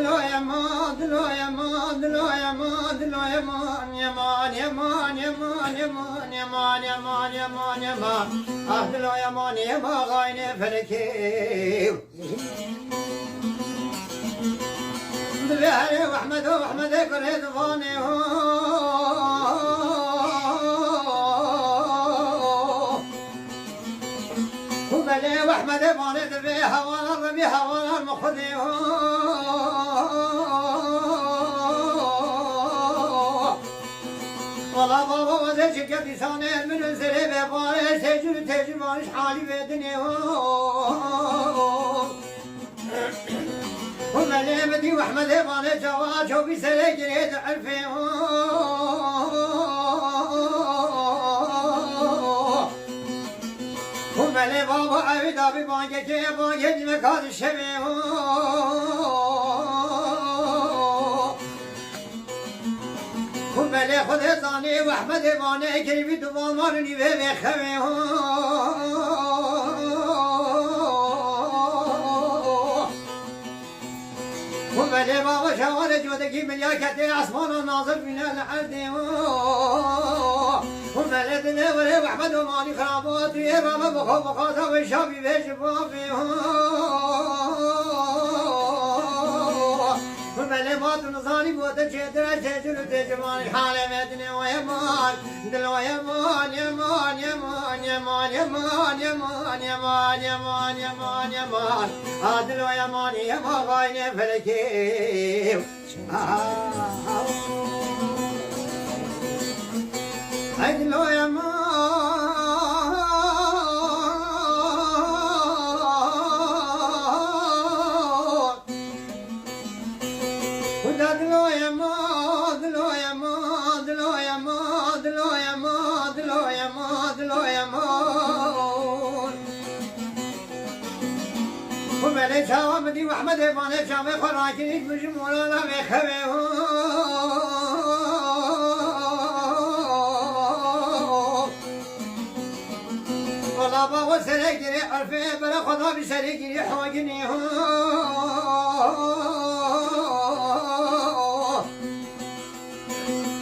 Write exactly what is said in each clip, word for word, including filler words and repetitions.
Dilo yeman, dilo yeman, dilo yeman, dilo yeman, yeman, yeman, yeman, yeman, yeman, yeman, yeman, yeman. Ah, dilo yeman, yeman, xaynê felekê. Divê herê Ehmedo, Ehmedê kurê divanê ho. Û belê Ehmedê vanê divê hewalan re bî hewalan min xwedê ho. Wala baba wezê çike dîsanê min û zerê vê barê tecrû tecrû vaniş halî vê dinê ho. Û belê min dî Ehmedê vanê çawa çawî serê girê di erfê ho. Û belê baba ewî dabî bangekê bangê dîmeka di şevê ho. Û belê Xwedê zanê û Ehmedê vanê kirî wî duvan wan û nîvê vê xewê ho. Û belê baba şawarê codekî milya ketê esmana nazir bîne li erdê ho. Û belê dilê werê Ehmed û manî xirabo tu yê rabe bixwe bixwaza wê şabî vê ji bavê ho. Û belê ma tu nizanî bo te çêtir e, çêtir û tê ciwanî halê vê dinê o yeman. Dilo yeman, yeman, yeman, yeman, yeman, yeman, yeman, yeman, yeman, yeman. Ha dilo yeman, yeman, xaynê felekê. Ah, ah. Ay dilo yeman. Xuda diloye ma, diloye ma, diloye ma, diloye ma, diloye ma, diloye ma. Xu belê çawa min dî Ehmedê vanê çavê xwe rakirî, min ji morala vê xewê ho. Wala baba serê girê erfê, bere xwe da bi serê girê hoginî ho.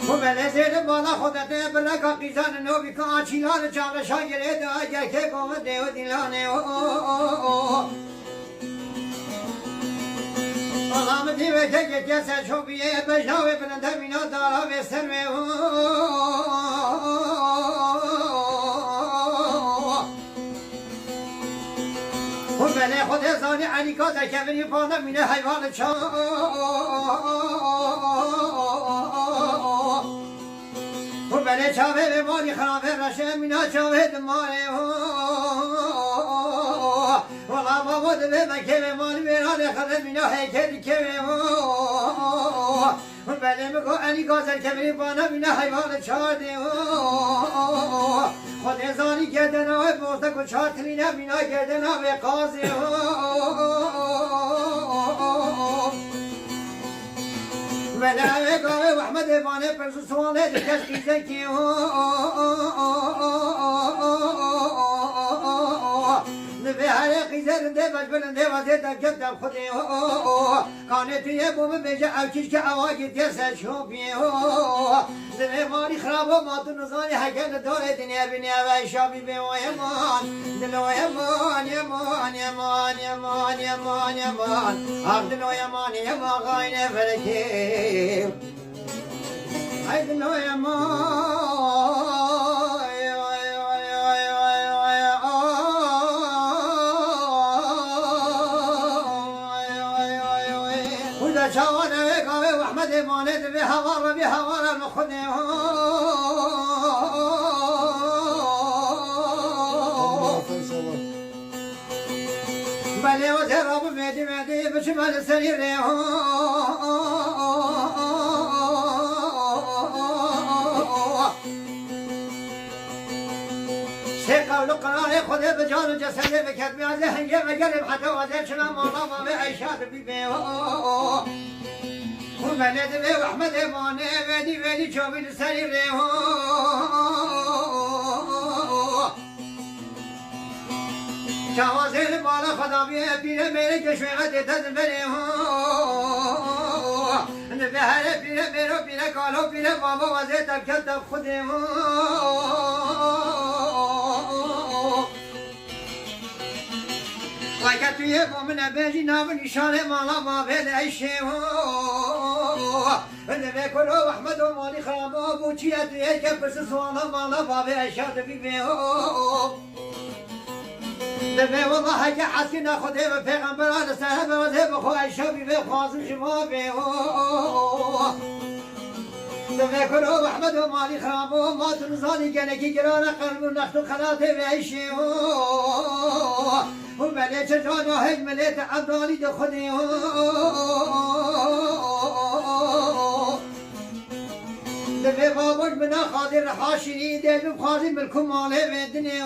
Xu belê zêde bala xwe dete, bire ka qîzan nobî ka açîlan çaveşa girê de, gerkê gove dê û dîlanê ho. Ala min dî weke ketiye ser çopiyê, bejna wê bilinde mîna dara vê ser wê ho. Xu belê Xwedê zanî, Elîka derkevinî pana mîne heyvanê çar. Xu belê çavê vê malî xirabê reşê mîna çavê dimarê ho. Wala baba divê me kevê malî vêranê xirê mîna heyke dikevê ho. Belê min got, Elîka derkevinî pana mîne heyvanê çar dê ho. Xwedê zanî gerdena wê bozde ku çar tilîne mîna gerdena wê qazê ho. Belê wê gavê Ehmedê vanê pirz û siwanê di kes qîzekî ho. Divê herê qîzê rindê vej bilindê vazê devket dev Xwedê ho. Kanê tu yê bo min bêje ew çîçke ewa girtiye ser çopiyê ho. Divê malî xirabo ma tu nizanî heke li dorê dinê binê ev eşa bîbê o yeman. Dilo yeman, yeman, yeman, yeman, yeman, yeman. Ax dilo yeman, yeman xaynê felekê. Ay dilo yeman. Xwîda çawa newê gavê Ehmedê manê divê hewa re bî hewa re min Xwedê ho. Belê o zêra bi vêdî vêdî biçime li serî rê ho. Sê qewli qirarê Xwedê bi can û cesedê biketmiya lê hingê vegerê heta wazê çime mala mavê Eyşa dibî bê ho. Xu belê divê Ehmedê manê vêdî vêdî çavî li serî rê ho. Çawa zêr bala xwe daviye pîrê mêrê ke şwêxe tê te di berê ho. Here pîre mêro pîre kalo pîre babo wezê tevke tev Xwedê. Weke tu yê bo min e bêjî nav û nîşanê mala bavê de eşê. Divê kuro Ehmedo malî xirabo bû çi ye tu yê ke pirsi suala mala bavê eşa dibî bê. Divê wela heke heskî ne Xwedê ve pêxembera li ser hebe wezê bi xwe eşa bî vê xwazim ji ma bê. Divê kuro Ehmedo malî xirabo ma tu nizanî gelekî girane qelb û next û xelatê vê eşê. Û belê çi cana hêj milêt Evdalî di Xwedê. Divê baboş bina xadê reha şirî dê bixwazî milk û malê vê dinê.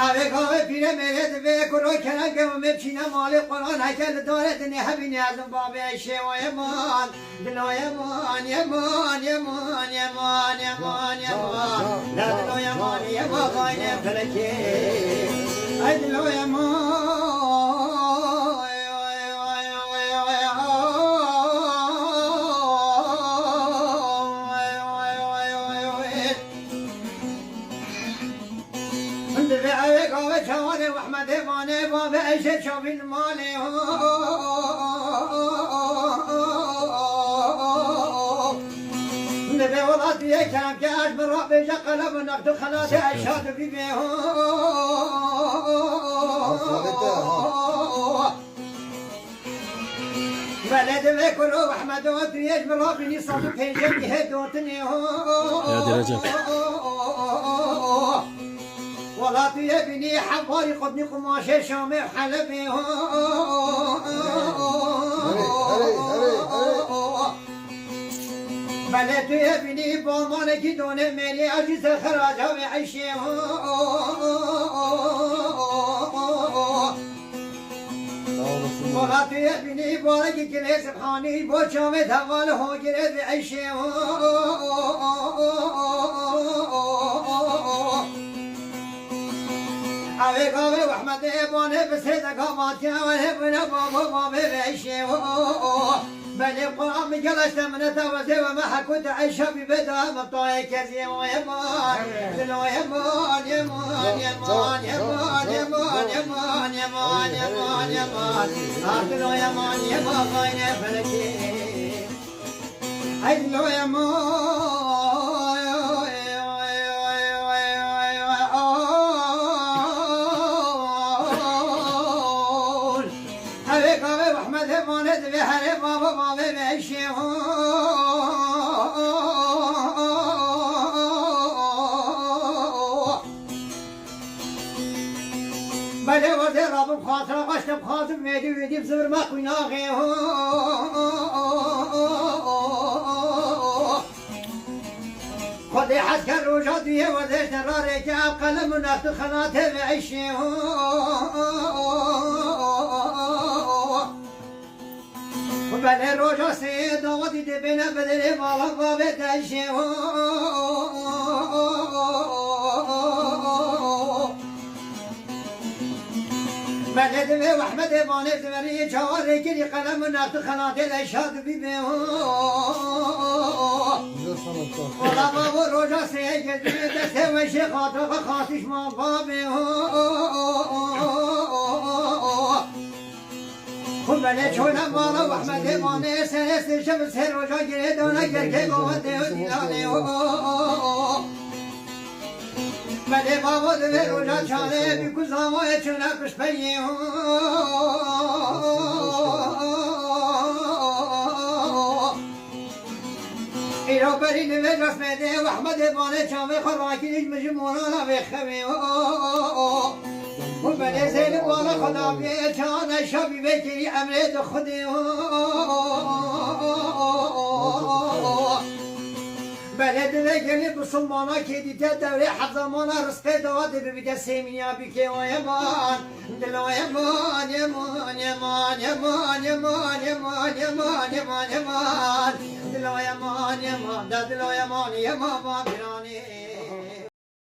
Evê gavê pîre mêrê divê kuro kerem ke û mê çîne malê Quran heke li darê dinê hebîne ezin babê şêwa yeman. Dilo yeman, yeman, yeman, yeman, yeman, yeman. La dilo yeman, yeman, gayne felekê. Ay dilo yeman. Divê evê gavê çawanê Ehmedê vanê bavê eşê çavîn malê. Divê welatî yê kerem ke ez bi rabêje qelem û next û xelatê eşa dibî bê. Belê divê kuro Ehmedo tu yê ji min rabînî sed û pêncî hê dotinê ho. Ya Recep. Wela tu yê bînî hevarî qutnî qumaşê Şamê û Helebê ho. Herê, herê, herê, herê. Belê tu yê bînî balmanekî donê mêrî ez jî ser xeraca wê eyşê ho. Sağ olasın. Wela tu yê bînî barekî kilê Sibhanî bo çavê deval ho girê bi eyşê ho. Evê gavê Ehmedê banê bi sê deka vatke were bine babo bavê veyşê ho. Belê Quran bi gel işte mineta wezê ve me heko te eyşa bi bê da me tayê keziyê o yeman. Dilo yeman, yeman, yeman, yeman, yeman, yeman, yeman, yeman, yeman. Ah dilo yeman, yeman, gayne felekê. Ay dilo yeman. Evê gavê Ehmedê vanê divê herê babo bavê veyşê ho. Belê werdê rabim xatira xweş te bixwazim vêdî vêdî zivir me qunaxê ho. Xwedê hez ker roja duyê werdê ji te rarêke ev qelem û next û xelatê ve eyşê ho. Belê roja sê dawetî dê bêne bedelê mala bavê te eyşê ho. Belê divê Ehmedê vanê ziverî çawa rêkirî qelem û next û xelatê de şad bî bê ho. Wela babo roja sê girdiye destê weşê xatira xwe xatîş ma bavê ho. Xwe belê çone mala Ehmedê vanê serê sê şev sê roja girê dana gerkê bava dê ho dîlanê ho. Belê bavo divê roja çarê bî ku zavoyê çûne piştpeyê ho. Îro berî nivê resmê dê Ehmedê banê çavê xwe rakirî ji min ji morala vê xewê ho. Û belê zêli bala xwe da bê çawa neşa bî vê kirî emrê di Xwedê ho. Belê divê gelê bisilmana kê dîte dewrê heft zamana rizqê dawa dê bibîte sêmîniya bîkê wa yeman. Dilo yeman, yeman, yeman. Dilo yeman, yeman, da dilo yeman, yeman, ma biranê.